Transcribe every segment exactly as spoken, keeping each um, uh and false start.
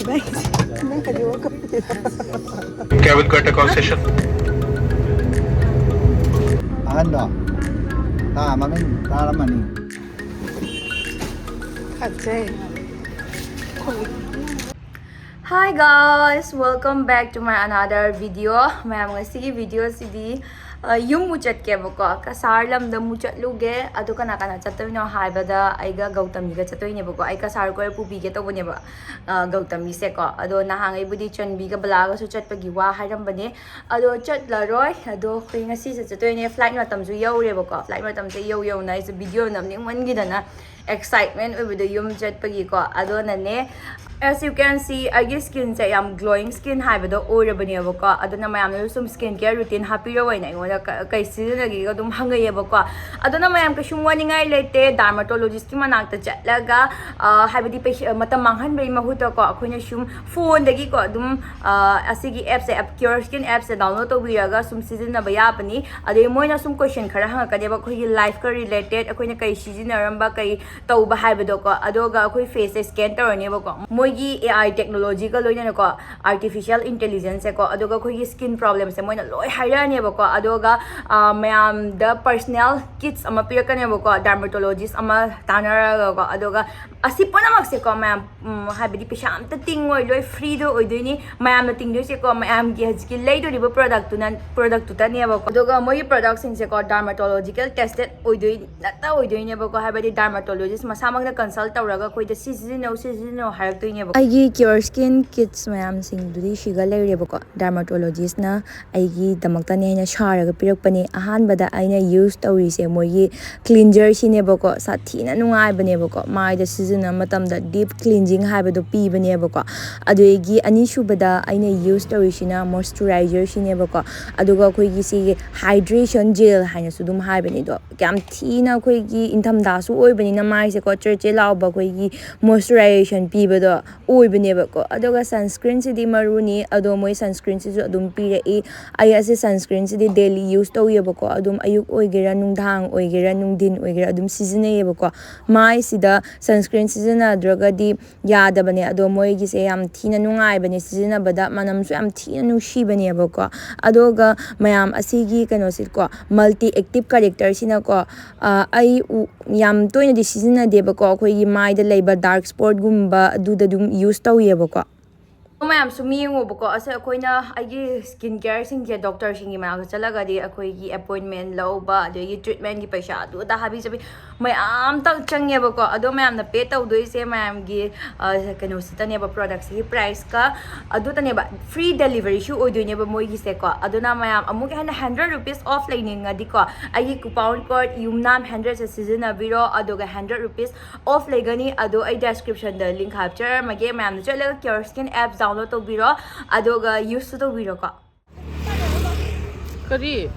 Cabin Cortacol session. ꯑꯍꯟꯗꯣ ꯇꯥ ꯃꯃꯤꯡ ꯇꯥꯔꯝꯃꯅꯤ꯫ Hi guys, welcome back to my another video. ꯃꯌꯥꯝ, ꯉꯁꯤꯒꯤ video ꯁꯤꯗꯤ ꯑ, ꯌꯨꯝ ꯑꯃꯨꯛ ꯆꯠꯀꯦꯕꯀꯣ, ꯀꯁꯥꯔ ꯂꯝꯗ ꯑꯃꯨꯛ ꯆꯠꯂꯨꯒꯦ꯫ ꯑꯗꯣ ꯀꯅꯥ ꯀꯅꯥ ꯆꯠꯇꯣꯏꯅꯣ ꯍꯥꯏꯕꯗ ꯑꯩꯒ ꯒꯧꯇꯃꯤꯒ ꯆꯠꯇꯣꯏꯅꯦꯕꯀꯣ꯫ ꯑꯩ ꯀꯁꯥꯔ ꯀꯣꯏꯔ ꯄꯨꯕꯤꯒꯦ ꯇꯧꯕꯅꯦꯕ, ꯑ, ꯒꯧꯇꯃꯤꯁꯦꯀꯣ꯫ ꯑꯗꯣ ꯅꯍꯥꯟꯉꯩꯕꯨꯗꯤ ꯆꯟꯕꯤꯒ ꯕꯂꯥꯒꯁꯨ ꯆꯠꯄꯒꯤ ꯋꯥ ꯍꯥꯏꯔꯝꯕꯅꯦ꯫ ꯑꯗꯣ ꯆꯠꯂꯔꯣꯏ꯫ ꯑꯗꯣ ꯑꯩꯈꯣꯏ ꯉꯁꯤꯁꯦ ꯆꯠꯇꯣꯏꯅꯦ꯫ Flight ꯃꯇꯝꯁꯨ ꯌꯧꯔꯦꯕꯀꯣ꯫ Flight ꯃꯇꯝꯁꯦ ꯌꯧ ꯌꯧꯅ ꯑꯩꯁꯦ video ꯅꯝꯅꯤꯡꯃꯟꯈꯤꯗꯅ excitement ꯑꯣꯏꯕꯗꯣ ꯌꯨꯝ ꯆꯠꯄꯒꯤꯀꯣ꯫ ꯑꯗꯨꯅꯅꯦ, as you can see, ꯑꯩꯒꯤ skinꯁꯦ ꯌꯥꯝ glowing skin ꯍꯥꯏꯕꯗꯣ ꯑꯣꯏꯔꯕꯅꯦꯕꯀꯣ꯫ ꯑꯗꯨꯅ ꯃꯌꯥꯝꯅꯁꯨ ꯁꯨꯝ skin care routine ꯍꯥꯞꯄꯤꯔꯛꯑꯣꯅ ꯑꯩꯉꯣꯟꯗ ꯀ-, ꯀꯩ ꯁꯤꯖꯤꯟꯅꯒꯦꯒ ꯑꯗꯨꯝ ꯍꯪꯉꯛꯑꯦꯕꯀꯣ꯫ ꯑꯗꯨꯅ ꯃꯌꯥꯝ ꯀꯩꯁꯨꯝ ꯋꯥꯅꯤꯡꯉꯥꯏ ꯂꯩꯇꯦ, dermatologistꯀꯤ ꯃꯅꯥꯛꯇ ꯆꯠꯂꯒ, ꯑ, ꯍꯥꯏꯕꯗꯤ ꯄꯩꯁ-, ꯃꯇꯝ ꯃꯥꯡꯍꯟꯕꯒꯤ ꯃꯍꯨꯠꯇꯀꯣ, ꯑꯩꯈꯣꯏꯅ ꯁꯨꯝ phoneꯗꯒꯤꯀꯣ ꯑꯗꯨꯝ, ꯑ, ꯑꯁꯤꯒꯤ appꯁꯦ, app, Cure Skin appꯁꯦ download ꯇꯧꯕꯤꯔꯒ ꯁꯨꯝ ꯁꯤꯖꯤꯟꯅꯕ ꯌꯥꯕꯅꯤ꯫ ꯑꯗꯩ ꯃꯣꯏꯅ ꯁꯨꯝ question ꯈꯔ ꯍꯪꯉꯛꯀꯅꯦꯕ, ꯑꯩꯈꯣꯏꯒꯤ lifeꯀ related, ꯑꯩꯈꯣꯏꯅ ꯀꯩ ꯁꯤꯖꯤꯟꯅꯔꯝꯕ, ꯀꯩ ꯇꯧꯕ ꯍꯥꯏꯕꯗꯣꯀꯣ꯫ ꯑꯗꯨꯒ ꯑꯩꯈꯣꯏ faceꯁꯦ scan ꯇꯧꯔꯅꯦꯕꯀꯣ, ꯃꯣꯏꯒꯤ AI technologyꯒ ꯂꯣꯏꯅꯅꯀꯣ, artificial intelligenceꯁꯦꯀꯣ꯫ ꯑꯗꯨꯒ ꯑꯩꯈꯣꯏꯒꯤ skin problemꯁꯦ ꯃꯣꯏꯅ ꯂꯣꯏ ꯍꯥꯏꯔꯛꯑꯅꯦꯕꯀꯣ꯫ ꯑꯗꯨꯒ, ꯑ, ꯃꯌꯥꯝꯗ personal kits ꯑꯃ ꯄꯤꯔꯛꯀꯅꯦꯕꯀꯣ, dermatologist ꯑꯃ ꯇꯥꯟꯅꯔꯒꯀꯣ꯫ ꯑꯗꯨꯒ ꯑꯁꯤ ꯄꯨꯝꯅꯃꯛꯁꯦꯀꯣ ꯃꯌꯥꯝ, ꯎꯝ, ꯍꯥꯏꯕꯗꯤ ꯄꯩꯁꯥ ꯑꯝꯇ ꯇꯤꯡꯉꯣꯏ, ꯂꯣꯏ freeꯗ ꯑꯣꯏꯗꯣꯏꯅꯤ꯫ ꯃꯌꯥꯝꯅ ꯇꯤꯡꯗꯣꯏꯁꯦꯀꯣ ꯃꯌꯥꯝꯒꯤ ꯍꯧꯖꯤꯛꯀꯤ ꯂꯩꯗꯣꯔꯤꯕ productꯇꯨꯅ, productꯇꯨꯇꯅꯦꯕꯀꯣ꯫ ꯑꯗꯨꯒ ꯃꯣꯏꯒꯤ productꯁꯤꯡꯁꯦꯀꯣ dermatological tested ꯑꯣꯏꯗꯣꯏ ꯅꯠꯇ ꯑꯣꯏꯗꯣꯏꯅꯦꯕꯀꯣ꯫ ꯍꯥꯏꯕꯗꯤ dermatologist ꯃꯁꯥꯃꯛꯅ consult ꯇꯧꯔꯒ ꯑꯩꯈꯣꯏꯗ ꯁꯤ ꯁꯤꯖꯤꯟꯅꯧ, ꯁꯤ ꯁꯤꯖꯤꯟꯅꯧ ꯍꯥꯏꯔꯛꯇꯣꯏꯅꯦꯕꯀꯣ꯫ ꯑꯩꯒꯤ Cure Skin kits ꯃꯌꯥꯝꯁꯤꯡꯗꯨꯗꯤ ꯁꯤꯒ ꯂꯩꯔꯦꯕꯀꯣ꯫ Dermatologistꯅ ꯑꯩꯒꯤꯗꯃꯛꯇꯅꯦ ꯍꯥꯏꯅ ꯁꯥꯔꯒ ꯄꯤꯔꯛꯄꯅꯦ꯫ ꯑꯍꯥꯟꯕꯗ ꯑꯩꯅ use ꯇꯧꯔꯤꯁꯦ ꯃꯣꯏꯒꯤ cleanserꯁꯤꯅꯦꯕꯀꯣ꯫ ꯁꯥꯊꯤꯅ ꯅꯨꯡꯉꯥꯏꯕꯅꯦꯕꯀꯣ꯫ ꯃꯥꯏꯗ ꯁꯤꯖꯤꯟꯅꯕ ꯃꯇꯝꯗ deep cleansing ꯍꯥꯏꯕꯗꯣ ꯄꯤꯕꯅꯦꯕꯀꯣ꯫ ꯑꯗꯨꯗꯒꯤ ꯑꯅꯤꯁꯨꯕꯗ ꯑꯩꯅ use ꯇꯧꯔꯤꯁꯤꯅ moisturizerꯁꯤꯅꯦꯕꯀꯣ꯫ ꯑꯗꯨꯒ ꯑꯩꯈꯣꯏꯒꯤ ꯁꯤꯒꯤ hydration gel ꯍꯥꯏꯅꯁꯨ ꯑꯗꯨꯝ ꯍꯥꯏꯕꯅꯦ꯫ ꯑꯗꯣ ꯌꯥꯝ ꯊꯤꯅ ꯑꯩꯈꯣꯏꯒꯤ ꯏꯪꯊꯝꯊꯥꯁꯨ ꯑꯣꯏꯕꯅꯤꯅ ꯃꯥꯏꯁꯦꯀꯣ ꯆꯦꯠ ꯆꯦꯠ ꯂꯥꯎꯕ ꯑꯩꯈꯣꯏꯒꯤ ꯃꯣꯏꯆꯔꯥꯏꯖꯦꯁꯟ ꯄꯤꯕꯗꯣ ꯑꯣꯏꯕꯅꯦꯕꯀꯣ꯫ ꯑꯗꯨꯒ ꯁꯟꯁꯀ꯭ꯔꯤꯟꯁꯤꯗꯤ ꯃꯔꯨꯅꯤ꯫ ꯑꯗꯣ ꯃꯣꯏ ꯁꯟꯁꯀ꯭ꯔꯤꯟꯁꯤꯁꯨ ꯑꯗꯨꯝ ꯄꯤꯔꯛꯏ꯫ ꯑꯩ ꯑꯁꯤ ꯁꯟꯁꯀ꯭ꯔꯤꯟꯁꯤꯗꯤ ꯗꯦꯂꯤ ꯌꯨꯁ ꯇꯧꯋꯦꯕꯀꯣ꯫ ꯑꯗꯨꯝ ꯑꯌꯨꯛ ꯑꯣꯏꯒꯦꯔꯥ, ꯅꯨꯡꯗꯥꯡ ꯑꯣꯏꯒꯦꯔꯥ, ꯅꯨꯡꯊꯤꯟ ꯑꯣꯏꯒꯦꯔꯥ ꯑꯗꯨꯝ ꯁꯤꯖꯤꯟꯅꯩꯌꯦꯕꯀꯣ꯫ ꯃꯥꯏꯁꯤꯗ ꯁꯟꯁꯀ꯭ꯔꯤꯟ ꯁꯤꯖꯤꯟꯅꯗ꯭ꯔꯒꯗꯤ ꯌꯥꯗꯕꯅꯦ꯫ ꯑꯗꯣ ꯃꯣꯏꯒꯤꯁꯦ ꯌꯥꯝ ꯊꯤꯅ ꯅꯨꯡꯉꯥꯏꯕꯅꯦ ꯁꯤꯖꯤꯟꯅꯕꯗ, ꯃꯅꯝꯁꯨ ꯌꯥꯝ ꯊꯤꯅ ꯅꯨꯡꯁꯤꯕꯅꯦꯕꯀꯣ꯫ ꯑꯗꯨꯒ ꯃꯌꯥꯝ ꯑꯁꯤꯒꯤ ꯀꯩꯅꯣꯁꯤꯀꯣ, ꯃꯜꯇꯤ ꯑꯦꯛꯇꯤꯞ ꯀꯔꯦꯛꯇꯔꯁꯤꯅꯀꯣ, ꯑ, ꯑꯩ ꯎ-, ꯌꯥꯝ ꯇꯣꯏꯅꯗꯤ ꯁꯤꯖꯤꯟꯅꯗꯦꯕꯀꯣ꯫ ꯑꯩꯈꯣꯏꯒꯤ ꯃꯥꯏꯗ ꯂꯩꯕ ꯗꯥꯔꯛ ꯁ꯭ꯄꯣꯠꯀꯨꯝꯕ ꯑꯗꯨꯗ ꯑꯗꯨꯝ ꯌꯨꯁ ꯇꯧꯋꯦꯕꯀꯣ꯫ ꯃꯌꯥꯝꯁꯨ ꯃꯤ ꯌꯦꯡꯉꯣꯕꯀꯣ꯫ ꯑꯁ, ꯑꯩꯈꯣꯏꯅ ꯑꯩꯒꯤ ꯁ꯭ꯀꯤꯟ ꯀꯦꯌꯔꯁꯤꯡꯁꯦ ꯗꯣꯛꯇꯔꯁꯤꯡꯒꯤ ꯃꯅꯥꯛꯇ ꯆꯠꯂꯒꯗꯤ ꯑꯩꯈꯣꯏꯒꯤ ꯑꯦꯄꯣꯏꯟꯃꯦꯟ ꯂꯧꯕ, ꯑꯗꯒꯤ ꯇ꯭ꯔꯤꯠꯃꯦꯟꯒꯤ ꯄꯩꯁꯥ ꯑꯗꯨ ꯑꯗꯥ ꯍꯥꯕꯤ ꯆꯥꯕꯤ ꯃꯌꯥꯝ ꯇꯧ-, ꯆꯪꯉꯦꯕꯀꯣ꯫ ꯑꯗꯣ ꯃꯌꯥꯝꯅ ꯄꯦ ꯇꯧꯗꯣꯏꯁꯦ ꯃꯌꯥꯝꯒꯤ, ꯑ, ꯀꯩꯅꯣꯁꯤꯗꯅꯦꯕ, ꯄ꯭ꯔꯣꯗꯛꯁꯤꯒꯤ ꯄ꯭ꯔꯥꯏꯁꯀ ꯑꯗꯨꯇꯅꯦꯕ꯫ ꯐ꯭ꯔꯤ ꯗꯦꯂꯤꯚꯔꯤꯁꯨ ꯑꯣꯏꯗꯣꯏꯅꯦꯕ ꯃꯣꯏꯒꯤꯁꯦꯀꯣ꯫ ꯑꯗꯨꯅ ꯃꯌꯥꯝ ꯑꯃꯨꯛꯀ ꯍꯦꯟꯅ ꯍꯟꯗ꯭ꯔꯦꯠ ꯔꯨꯄꯤꯁ ꯑꯣꯐ ꯂꯩꯅꯤꯡꯉꯗꯤꯀꯣ, ꯑꯩꯒꯤ ꯀꯨꯄꯟ ꯀꯣꯗ ꯌꯨꯝꯅꯥꯝ ꯍꯟꯗ꯭ꯔꯦꯠꯁꯦ ꯁꯤꯖꯤꯟꯅꯕꯤꯔꯣ, ꯑꯗꯨꯒ ꯍꯟꯗ꯭ꯔꯦꯠ ꯔꯨꯄꯤꯁ ꯑꯣꯐ ꯂꯩꯒꯅꯤ꯫ ꯑꯗꯣ ꯑꯩ ꯗꯦꯁꯀ꯭ꯔꯤꯞꯁꯟꯗ ꯂꯤꯡꯛ ꯍꯥꯞꯆꯔꯝꯃꯒꯦ, ꯃꯌꯥꯝꯅ ꯆꯠꯂꯒ ꯀꯤꯌꯣꯔ ꯁ꯭ꯀꯤꯟ ꯑꯦꯞ ꯗꯥꯎꯟꯂꯣꯗ ꯇꯧꯕꯤꯔꯣ, ꯑꯗꯨꯒ ꯌꯨꯁꯁꯨ ꯇꯧꯕꯤꯔꯣꯀꯣ꯫ ꯀꯔꯤ?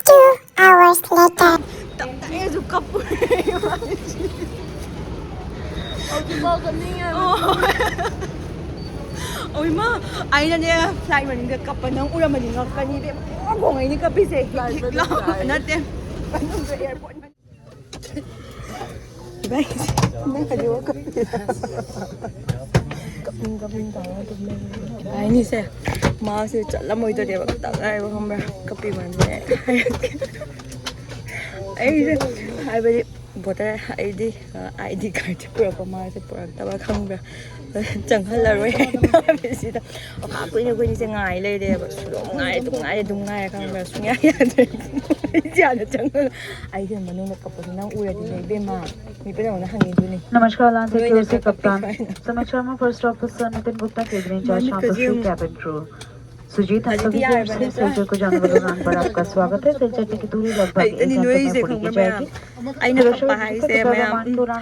Two hours later. ꯇꯞ ꯇꯥꯏ ꯑꯩꯁꯨ ꯀꯞꯄꯨꯔꯦ꯫ ꯍꯧꯖꯤꯛꯐꯥꯎ ꯀꯞꯅꯤꯡꯉꯦ꯫ ꯑꯣ꯫ ꯑꯣ, ꯏꯃꯥ, ꯑꯩꯅꯅꯦ, ꯐ꯭ꯂꯥꯏꯠ ꯃꯅꯤꯡꯗ ꯀꯞꯄ ꯅꯪ ꯎꯔꯝꯃꯗꯤ ꯉꯛꯀꯅꯤ ꯏꯕꯦꯝꯃ꯫ ꯄꯨꯡꯈꯣꯡ ꯈꯣꯡꯉꯩꯅꯤ ꯀꯞꯄꯤꯁꯦ꯫ ꯍꯤꯛ ꯍꯤꯛ ꯂꯥꯎ꯫ ꯅꯠꯇꯦ꯫ ꯃꯅꯨꯡꯗ ꯑꯦꯌꯥꯔꯄꯣꯔꯠ ꯃꯅꯨꯡ꯫ ꯏꯕꯥꯅꯤꯁꯦ ꯅꯪ ꯍꯧꯖꯤꯛꯐꯥꯎ ꯀꯞꯄꯤ꯫ ꯀꯞꯅꯤꯡ ꯀꯞꯅꯤꯡ ꯇꯧꯔꯒ ꯑꯗꯨꯝ ꯂꯩ꯫ ꯏꯕꯥꯅꯤꯁꯦ ꯃꯥꯁꯦ ꯆꯠꯂꯝꯃꯣꯏꯗꯣꯏꯅꯦꯕ꯫ ꯈꯤꯇꯪ ꯉꯥꯏꯕ ꯈꯪꯕ꯭ꯔꯥ? ꯀꯞꯄꯤ ꯃꯥꯟꯕꯅꯦ꯫ ꯑꯩꯁꯦ ꯍꯥꯏꯕꯗꯤ ꯕꯣꯇꯔ ꯑꯩꯗꯤ, ꯑ, ꯑꯥꯏ ꯗꯤ ꯀꯥꯔꯗꯁꯦ ꯄꯨꯔꯛꯄ, ꯃꯥꯁꯦ ꯄꯨꯔꯛꯇꯕ ꯈꯪꯕ꯭ꯔꯥ? ꯆꯪꯍꯜꯂꯔꯣꯏ ꯍꯥꯏꯅ ꯁꯤꯗ ꯀꯨꯏꯅ ꯀꯨꯏꯅꯁꯦ ꯉꯥꯏ ꯂꯩꯔꯦꯕ꯫ ꯑꯗꯨꯝ ꯉꯥꯏ, ꯑꯗꯨꯝ ꯉꯥꯏ, ꯑꯗꯨꯝ ꯉꯥꯏ ꯈꯪꯕ꯭ꯔꯥ? ꯁꯨꯡꯌꯥ ꯌꯥꯗ꯭ꯔꯦ꯫ ꯏꯆꯥꯅ ꯆꯪꯉꯒ ꯑꯩꯁꯦ ꯃꯅꯨꯡꯗ ꯀꯞꯄꯗꯣ ꯅꯪ ꯎꯔꯗꯤꯅꯦ ꯏꯕꯦꯝꯃ, ꯃꯤ ꯄꯨꯝꯅꯃꯛꯅ ꯍꯪꯉꯤꯗꯨꯅꯤ꯫ नमस्कार, लांच के नोइने ओर से कप्तान। कप्तान। समीक्षा में first officer Nitin Gupta, cabin in charge Sham Basu, cabin crew. Sujit, हम सभी की ओर से सिलचर को जाने वाली उड़ान पर आपका स्वागत है। सिलचर की दूरी लगभग एक घंटे में पूरी की जाएगी। ꯑꯩꯅ ꯀꯞꯄ ꯍꯥꯏꯁꯦ ꯃꯌꯥꯝ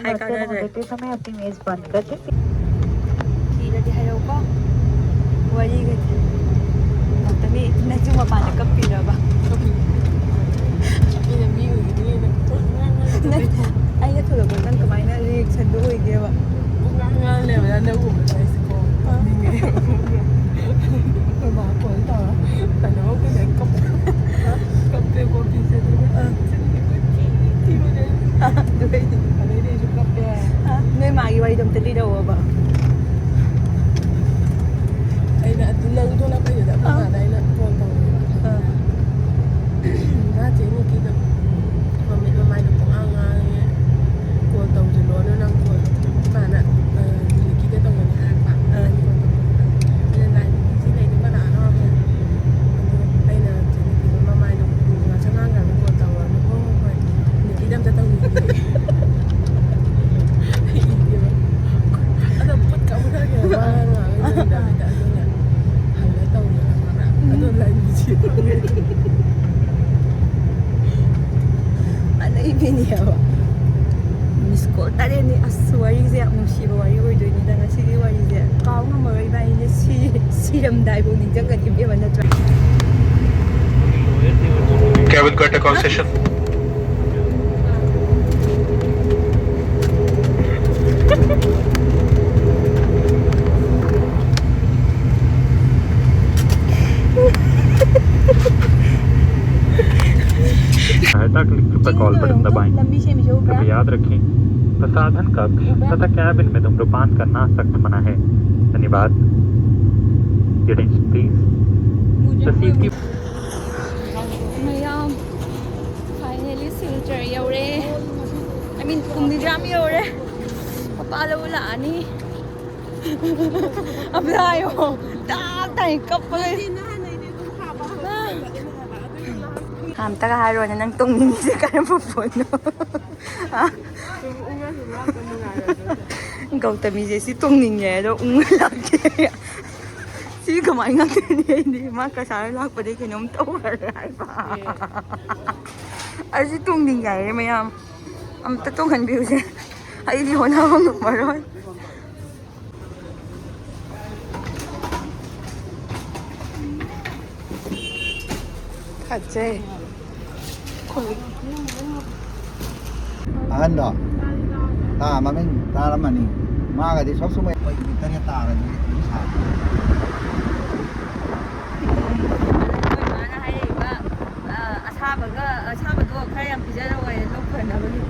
ꯍꯥꯏ ꯀꯥꯟꯅꯗ꯭ꯔꯦ꯫ ꯀꯤꯔꯗꯤ ꯍꯥꯏꯔꯛꯎꯀꯣ꯫ ꯋꯥꯔꯤꯒꯗꯤ꯫ ꯉꯥꯛꯇꯪꯗꯤ ꯅꯪꯁꯨ ꯃꯄꯥꯟꯗ ꯀꯞꯄꯤꯔꯕ? ꯑꯩꯅ ꯃꯤ ꯎꯏꯗ꯭ꯔꯤꯅ ꯅꯠꯇꯦ, ꯑꯩꯅ ꯊꯣꯛꯂꯛꯄꯗ ꯅꯪ ꯀꯃꯥꯏꯅ ꯔꯤꯌꯦꯛꯁꯟꯗꯣ ꯑꯣꯏꯒꯦꯕ? ꯄꯨꯡꯉꯥꯡ ꯉꯥꯡ ꯂꯩꯕꯗ ꯅꯪ ꯎꯕꯗ ꯑꯩꯁꯦ ꯀꯣ ꯀꯞꯅꯤꯡꯉꯦ꯫ ꯑꯩꯈꯣꯏ ꯃꯥ ꯐꯣꯟ ꯇꯧꯔ ꯀꯩꯅꯣ ꯑꯩꯈꯣꯏꯅ ꯀꯞ ꯀꯞꯄꯦꯀꯣ ꯐꯤꯁꯦ ꯑꯗꯨꯒ ꯆꯤꯟꯗꯤ ꯀꯣꯏꯊꯤ ꯊꯤꯕꯅꯦ꯫ ꯑꯗꯨꯗꯩꯗꯤ ꯑꯗꯩꯗꯤ ꯑꯩꯁꯨ ꯀꯞꯄꯦ꯫ ꯅꯣꯏ ꯃꯥꯒꯤ ꯋꯥꯔꯤꯗꯣ ꯑꯝꯇ ꯂꯤꯔꯛꯑꯣꯕ꯫ ꯑꯩꯅ ꯑꯗꯨ ꯅꯪ ꯊꯣꯛꯂꯛꯄꯩꯗꯨꯗ ꯑꯩꯈꯣꯏ ꯃꯥꯗ ꯑꯩꯅ ꯐꯣꯟ ꯇꯧꯔꯦꯕ꯫ ꯃꯥ ꯆꯦ ꯅꯤꯀꯤꯗ ꯃꯃꯤꯠ ꯃꯃꯥꯏꯗꯣ ꯄꯨꯡꯉꯥꯡ ꯉꯥꯡꯉꯦ꯫ ꯀꯣꯜ ꯇꯧꯁꯤꯜꯂꯣꯅ ꯅꯪ ꯀꯣꯜ ꯏꯃꯥꯅ ꯅꯤꯀꯤꯗ ꯇꯧꯒꯅꯤ ꯍꯥꯏꯔꯛꯄ꯫ ꯑꯥ꯫ ꯀꯣꯜ ꯇꯧꯕ꯫ ꯑꯩꯅ ꯂꯥꯏꯟ ꯕꯤꯖꯤ ꯂꯩꯗꯣ ꯀꯅꯥꯅꯣ ꯍꯥꯏꯕ꯫ ꯑꯗꯣ ꯑꯩꯅ ꯆꯦ ꯅꯤꯀꯤꯗꯣ ꯃꯃꯥꯏꯗꯣ ꯉꯥꯛꯁꯪ ꯉꯥꯡꯈ꯭ꯔꯕꯅꯤ ꯀꯣꯜ ꯇꯧꯔꯣꯅ꯫ ꯍꯣꯏ ꯍꯣꯏ ꯍꯣꯏ꯫ ꯅꯤꯀꯤꯗ ꯑꯝꯇ ꯇꯧꯅꯤꯡꯉꯦ꯫ ꯑꯩ ꯏꯗꯦꯕ꯫ ꯑꯗꯣ ꯄꯨꯠꯀ ꯑꯃꯨꯛ ꯊꯥꯒꯦ ꯃꯥ ꯉꯥꯡꯉꯒ ꯌꯦꯡꯗꯕꯤꯗ ꯑꯗꯨꯅ ꯍꯜꯂ ꯇꯧꯔꯦꯕ ꯈꯪꯕ꯭ꯔꯥ? ꯑꯗꯣ ꯂꯥꯏꯟ ꯕꯤꯖꯤ ꯐꯪꯉꯦ꯫ ꯑꯅꯩꯕꯤꯅꯦꯕ꯫ ꯃꯤꯁ ꯀꯣꯜ ꯇꯔꯦꯠꯅꯤ꯫ ꯑꯁ, ꯋꯥꯔꯤꯁꯦ ꯌꯥꯝ ꯅꯨꯡꯁꯤꯕ ꯋꯥꯔꯤ ꯑꯣꯏꯗꯣꯏꯅꯤꯗ ꯉꯁꯤꯒꯤ ꯋꯥꯔꯤꯁꯦ꯫ ꯀꯥꯎ ꯉꯝꯃꯔꯣꯏ ꯏꯕꯥꯅꯤꯁꯦ ꯁꯤ-, ꯁꯤꯔꯝꯗꯥꯏꯐꯥꯎ ꯅꯤꯡꯁꯤꯡꯒꯅꯤ ꯏꯕꯦꯝꯃ, ꯅꯠꯇ꯭ꯔꯥ? Cabin को टेक ऑफ सेशन। सहायता के लिए कृपया कॉल बटन दबाएं। कृपया याद रखें, प्रसाधन कक्ष तथा कैबिन में धूम्रपान करना सख्त मना है। धन्यवाद। Your attention, please. The safety ꯃꯌꯥꯝ, finally ꯁꯤꯜꯆꯔ ꯌꯧꯔꯦ꯫ I mean, ꯀꯨꯝꯅꯤꯖꯥꯝ ꯌꯧꯔꯦ꯫ ꯃꯄꯥ ꯂꯧꯕ ꯂꯥꯛꯑꯅꯤ꯫ ꯑꯝꯇ ꯍꯥꯏꯌꯣ꯫ ꯇꯥ ꯇꯥꯏ ꯀꯞꯄꯒ꯫ ꯑꯝꯇꯒ ꯍꯥꯏꯔꯣꯅꯦ, ꯅꯪ ꯇꯣꯡꯅꯤꯡꯉꯤꯁꯦ ꯀꯔꯝꯕ ꯄꯣꯠꯅꯣ? ꯁꯨꯝ ꯎꯪꯉ ꯁꯨꯝ ꯂꯥꯛꯄ ꯅꯨꯡꯉꯥꯏꯕꯗꯨꯗ꯫ ꯒꯧꯇꯃꯤꯁꯦ ꯁꯤ ꯇꯣꯡꯅꯤꯡꯉꯦ ꯑꯗꯣ ꯎꯪꯉ ꯂꯥꯛꯀꯦ꯫ ꯁꯤ ꯀꯃꯥꯏꯅ ꯉꯥꯛꯇꯣꯏꯅꯤ? ꯑꯩꯗꯤ ꯃꯥ ꯀꯁꯥꯔ ꯂꯥꯛꯄꯗꯒꯤ ꯀꯩꯅꯣꯝ ꯇꯧꯈ꯭ꯔꯦ ꯍꯥꯏꯕ꯫ ꯑꯦ꯫ ꯑꯩꯁꯨ ꯇꯣꯡꯅꯤꯡꯉꯦ ꯍꯥꯏꯔꯦ ꯃꯌꯥꯝ꯫ ꯑꯝꯇ ꯇꯣꯡꯍꯟꯕꯤꯌꯨꯁꯦ꯫ ꯑꯩꯗꯤ ꯍꯣꯠꯅꯕ ꯉꯝꯃꯔꯣꯏ꯫ ꯐꯖꯩ꯫ ꯑꯍꯟꯗꯣ? ꯑꯥ, ꯃꯃꯤꯡ ꯇꯥꯔꯝꯃꯅꯤ꯫ ꯃꯥꯒꯗꯤ ꯁꯣꯞ ꯁꯨꯝ ꯑꯩꯈꯣꯏ ꯅꯨꯃꯤꯠ ꯇꯔꯦꯠ ꯇꯥꯔꯗꯤ ꯑꯗꯨꯝ ꯁꯥꯕ꯫ ꯑꯩꯈꯣꯏ ꯃꯥꯅ ꯍꯥꯏꯔꯛꯏꯕ, ꯑ, ꯑꯁꯥꯕꯒ, ꯑꯁꯥꯕꯗꯣ ꯈꯔ ꯌꯥꯝ ꯄꯤꯖꯔꯛꯑꯣꯌꯦ, ꯂꯣꯛ ꯐꯅꯕꯒꯤ꯫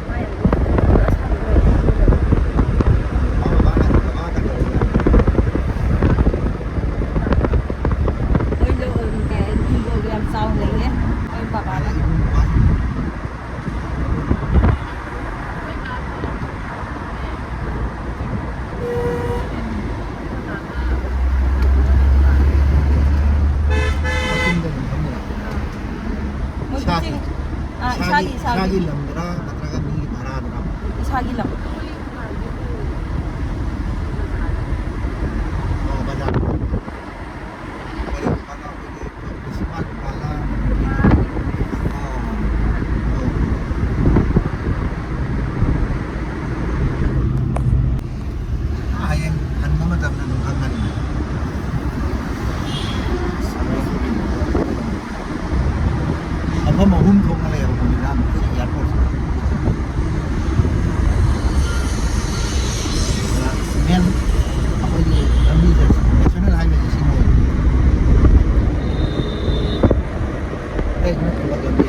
ꯃꯥ ꯌꯥꯝ ꯂꯣꯛ ꯐꯅꯕꯗꯣ ꯑꯁꯥꯕꯗꯣ ꯌꯥꯝ ꯄꯤꯖꯔꯛꯑꯣ꯫ ꯃꯣꯏ ꯂꯧ, ꯎꯝ, ꯀꯩ ꯍꯥꯏꯅꯤ, ꯍꯤꯡꯒꯣꯜꯗꯣ ꯌꯥꯝ ꯆꯥꯎꯅ ꯂꯩꯌꯦ, ꯃꯣꯏ ꯕꯕꯥꯅ꯫ ꯃꯣꯏ ꯏꯁꯥꯒꯤ, ꯆꯤꯡ-, ꯑꯥ, ꯏꯁꯥꯒꯤ, ꯏꯁꯥꯒꯤ, ꯏꯁꯥꯒꯤ꯫ ꯏꯁꯥꯒꯤ ꯂꯝꯗꯔꯥ ꯅꯠꯇ꯭ꯔꯒ ꯃꯤꯒꯤ ꯚꯔꯥꯗꯔꯥ? ꯏꯁꯥꯒꯤ ꯂꯝ꯫ ꯑꯣ, ꯕꯖꯥꯔ꯫ ꯍꯌꯦꯡ ꯍꯟꯕ ꯃꯇꯝꯗ ꯑꯗꯨꯝ ꯈꯪꯒꯅꯤ꯫ ꯃꯐꯝ ꯑꯍꯨꯝ ꯊꯣꯛꯅ ꯂꯩꯌꯦꯕꯀꯣ ꯃꯤꯔꯥꯡ ꯑꯦꯌꯥꯔꯄꯣꯔꯠꯁꯦ꯫ ꯃꯦꯟ ꯑꯩꯈꯣꯏꯒꯤ ꯂꯝꯕꯤꯁꯦ, ꯅꯦꯁꯅꯦꯜ ꯍꯥꯏꯋꯦꯁꯦ ꯁꯤꯅ ꯑꯣꯏ꯫ ꯑꯇꯩ ꯅꯠꯇꯕ ꯂꯝꯕꯤ